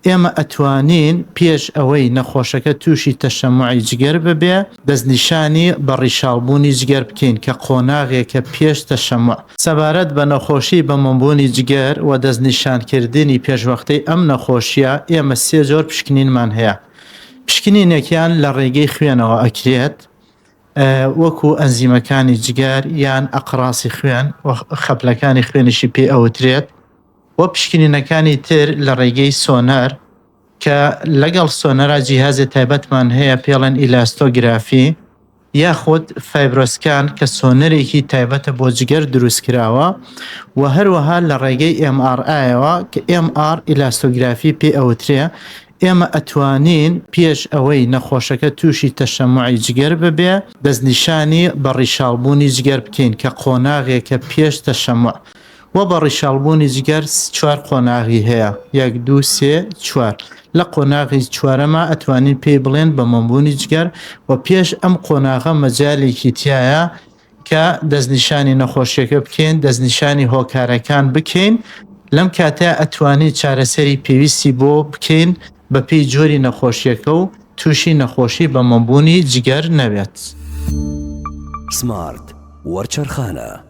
ئێمە ئەتوانین پێش ئەوەی نەخۆشەکە تووشی تەشەموعی جگەر ببێ دەستنیشانی بە ڕیشاڵبوونی جگەر بکەین کە قۆناغێکە پێش تەشەموع. سەبارەت بە نەخۆشی بەمۆمبوونی جگەر و دەستنیشانکردنی پێشوەختەی ئەم نەخۆشییە ئێمە سێ جۆر پشکنینمان هەیە. پشکنینێکیان لە ڕێگەی خوێنەوە ئەکرێت وەکو ئەنزیمەکانی جگەر یان ئەقراسی خوێن و خەپلەکانی خوێنیشی پێ ئەوترێت و پشکنینەکانی تر لە ڕێگەی سۆنەر کە لەگەڵ سۆنەرا جیهازێ تایبەتمان هەیە پێڵێن ئیلاستۆگرافی یاخود FibroScan کە سۆنەرێکی تایبەتە بۆ جگەر دروست کراوە و هەروەها لە ڕێگەی MRI یەوە کە MR ئیلاستۆگرافی پێ ئەوترێ ئێمە ئەتوانین پێش ئەوەی نەخۆشەکە تووشی تەشەموعی جگەر ببێ دەستنیشانی بە ڕیشاڵبوونی جگەر بکەین کە قۆناغێکە پێش تەشەموع وە بە ڕیشاڵبوونی جگەر چوار قۆناغی هەیە، یەک، دوو، سێ، چوار، لە قۆناغی چوارەما ئەتوانین پێی بڵێن بە مۆمبوونی جگەر و پێش ئەم قۆناغە مەجالێکی تیایە کە دەستنیشانی نەخۆشیەکە بکەین، دەستنیشانی هۆکارەکان بکەین، لەم کاتەیا ئەتوانین چارەسەری پێویستی بۆ بکەین بە پێی جۆری نەخۆشیەکە و تووشی نەخۆشی بە مۆمبوونی جگەر نەبێت. سمارت وەرچەرخانە.